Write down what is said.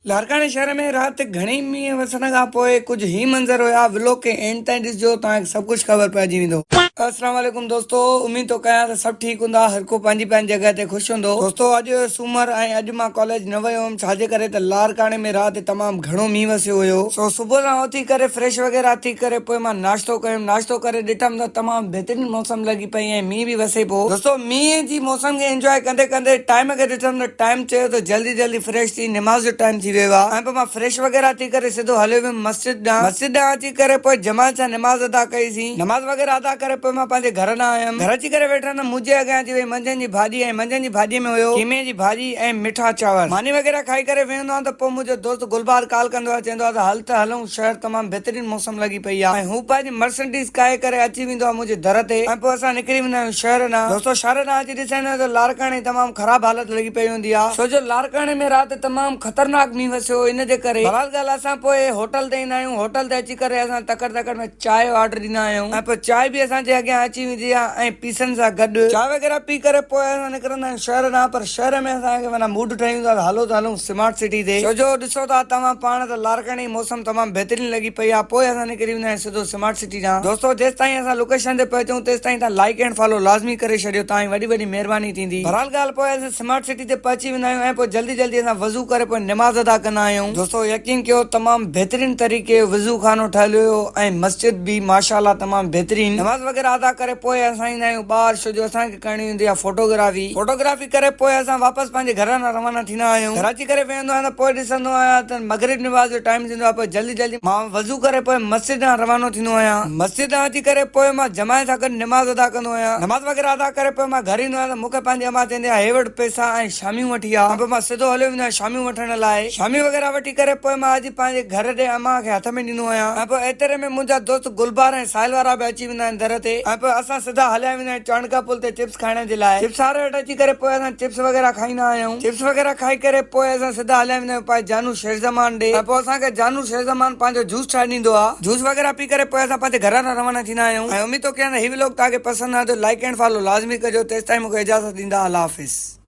لاڙڪاڻي شهر ۾ رات گهڻي مينهن وسڻ کان پوء ڪجهه هي منظر هيا ولوگ کي اينڊ تائين ڏسجو توهان کي سڀ ڪجهه خبر پئجي ويندو. السلام عليڪم دوستو اميد ٿو ڪيان ته سڀ ٺيڪ هوندا هر ڪو پنهنجي پنهنجي جڳهه تي خوش هوندو دوستو اڄ سومر ۽ اڄ مان ڪاليج نه ويو هيم ڇاجي ڪري ته لاڙڪاڻي ۾ رات تمام گهڻو مينهن وسيو هيو سو صبح سان اٿي ڪري فريش وغيره ٿي ڪري پوء مان ناشتو ڪيم ناشتو ڪري ڏٺم ته تمام بهترين موسم لڳي پئي ۽ مينهن به وسي پيو دوستو مينهن جي موسم کي انجواء ڪندي ڪندي ٽائيم کي ڏٺم ته ٽائيم چيو ته جلدي جلدي فريش ٿي نماز جو ٽائيم ٿي ويو آهي ۽ پوء مان فريش وغيره ٿي ڪري سڌو هليو ويم مسجد ڏانهن مسجد ڏانهن اچي ڪري پوء جماعت سان نماز ادا ڪئي سين نماز وغيره ادا ڪري پوء مان پنهنجي گهر ڏانهن آيم گهر اچي ڪري ويٺم ته منهنجي اڳيان اچي وئي منجهند جي ڀاڄي ۽ منجهند جي ڀاڄي ۾ هيو قيمي جي ڀاڄي ۽ مٺا چانور ماني وغيره کائي ڪري ويهندو آهيان ته پوء منهنجو دوست گلبهار ڪال ڪندو آهي چوندو آهي ته هل ته هلون شهر تمام بهترين موسم لڳي پئي آهي ۽ هو پنهنجي مرسڊيز ڪاهي ڪري اچي ويندو آهي منهنجي در تي ۽ پوء اسان نڪري ويندا آهيون شهر ڏانهن دوستو شهر ڏانهن اچي ڏسندا آهيون ته لاڙڪاڻي تمام خراب حالت لڳي پئي هوندي آهي ڇو جو لاڙڪاڻي ۾ رات تمام خطرناڪ مينهن وسيو هو ان جي ڪري بهرحال ڳالهه اسان پوء هوٽل تي ايندا آهيون هوٽل تي اچي ڪري اسان تڪڙ تڪڙ ۾ چانهه جو آرڊر ڏيندا آهيون ۽ پوء چانهه به اسان جي اڳيان اچي ويندي آهي ۽ پيسن سان گڏ چانهه وغيره پي ڪري پوء اسان نڪرندا آهيون شهر ڏانهن پر شهر ۾ اسان کي معنيٰ موڊ ٺهي ويندو آهي ته هلو ته هلون سمارٽ سٽي تي ڇو جو ڏسو ٿا توهان پاڻ ته لاڙڪاڻي جي موسم تمام بهترين لڳي پئي آهي پوء اسان نڪري ويندا آهيون سڌو سمارٽ سٽي ڏانهن دوستو جيستائين اسان لوڪيشن تي پهچون تيستائين توهان لائيڪ اينڊ فالو لازمي ڪري ڇڏيو توهان جي وڏي وڏي مهرباني ٿيندي بھرحال ڳالهه پوء اسان سمارٽ سٽي تي پهچي ويندا آهيون ۽ پوء جلدي جلدي اسان وضو ڪري پوء نماز ادا ڪندا آهيون دوستو يقين ڪيو تمام بهترين طريقي جو وضو خانو ٺهيل هيو ۽ مسجد به ماشاءالله تمام بهترين نماز وغيره ادا ڪري پوء اسان ايندا آهيون ٻاهر ڇو جو اسان کي ڪرڻي هوندي آهي فوٽوگرافي فوٽوگرافي ڪري پوء اسان واپس پنهنجي گهر ڏانهن روانا ٿيندا آهيون گهر اچي ڪري ويهندو آهيان ته پوء ڏسندو آهيان ته مغرب نماز جو ٽائيم ٿيندو آهي پوء جلدي جلدي مان وضو ڪري پوء مسجد ڏانهن روانو ٿيندو آهيان. مسجد ڏانهن اچي ڪري پوء مان جماعت سان گڏ نماز ادا ڪندو آهيان. نماز وغيره ادا ڪري پوء مان گهر ايندو آهيان ته مون کي پنهنجي امان چوندي آهي هي وٺ پئسا ۽ شاميون وٺي آ ۽ پوء مان سڌو هليو ويندو آهيان شاميون وٺڻ لاء. شاميون وغيره وٺي ڪري پوء مان اچي پنهنجي گهر ڏي امان کي هٿ ۾ ڏيندو آهيان ۽ پوء ايتري ۾ منهنجا دوست گلبهار ۽ ساحل وارا به اچي ويندا آهن در تي ۽ پوء اسان سڌا هليا ويندا آهيون چانڊڪا پل تي چپس کائڻ جي لاء. چپس واري وٽ اچي ڪري پوء اسان چپس وغيره کائيندا آهيون. چپس وغيره کائي ڪري پوء اسان سڌا هليا ويندا آهيون پنهنجي جانو شيرزمان ڏي ۽ پوء اسان کي جانو شيرزمان پنهنجو جوس ٺاهي ڏيندو آ. جوس وغيره پي ڪري پوء اسان پنهنجي گهر ڏانهن روانا ٿيندا آهيون ۽ اميد ٿو ڪيان ته هي ولوگ توهان کي پسند آيو ته لائيڪ اينڊ فالو لازمي ڪجو تيستائين مون کي اجازت ڏيندا الله حافظ.